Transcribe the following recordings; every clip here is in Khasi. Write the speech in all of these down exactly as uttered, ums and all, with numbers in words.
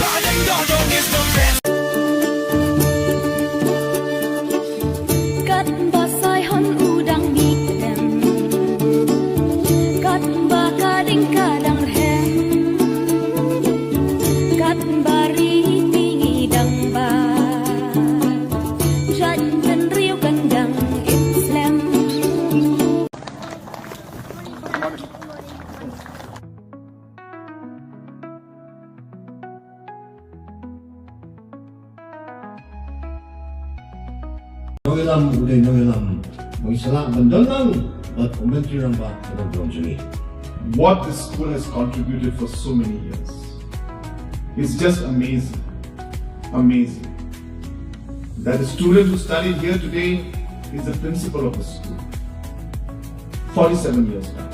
Ba dang dong dong is the best. Katba Saihon u dang mih em, katba Kading ka dang rhem, katba Ri Mihngi dang ba, jait bynriew kan dang im slem. Nongïalam u dei nongïalam ba ngi sa lah ban don lang bad u Myntri Rangbah ka dong jong ngi. What the school has contributed for so many years is just amazing. Amazing. That the student who studied here today is the principal of the school. Forty-seven years back.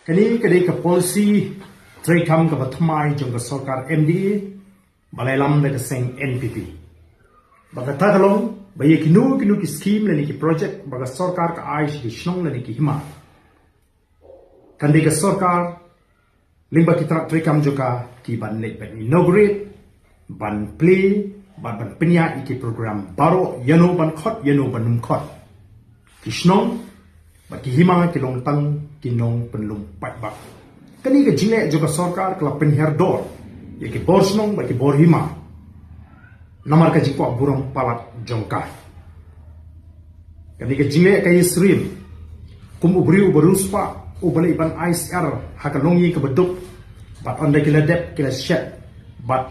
Kane ka dei ka policy treikam kaba thymmai jong ka sorkar M D A ba la ïalam da ka seng N P P. Ba kata ka long ba ïa kino kino ki skim lane ki project ba ka sorkar ka ai sha ki shnong lane ki hima, kan dei ka sorkar lyngba ki tnat treikam jong ka ki ban leit ban inaugurate, ban plie bad ban pynïaid ïa ki program baroh, ïano ban khot ïano ban ym khot. Ki shnong bad ki hima ki long tang ki nongpynlong paidbah. Kane ka jingleh jong ka sorkar ka la pynhiar dor ïa ki bor shnong bad ki bor hima namar ka jingkwah burom palat jong ka. Kane ka jingleh ka ïasyriem kum u briew uba riewspah uba leit ban ai syiar ha ka longïing kaba duk, bad ynda ki la dep ki la shet bad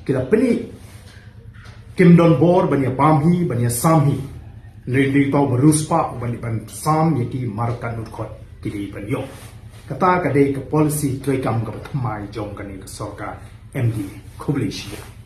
ki la pyni kim don bor ban ïa bam hi ban ïa sam hi. Hynrei uta uba riewspah uba leit ban sam ïa ki mar katno dkhot ki dei ban ïoh. Kata ka dei ka policy treikam kaba thymmai jong kane ka sorkar M D A. Khublei shibun.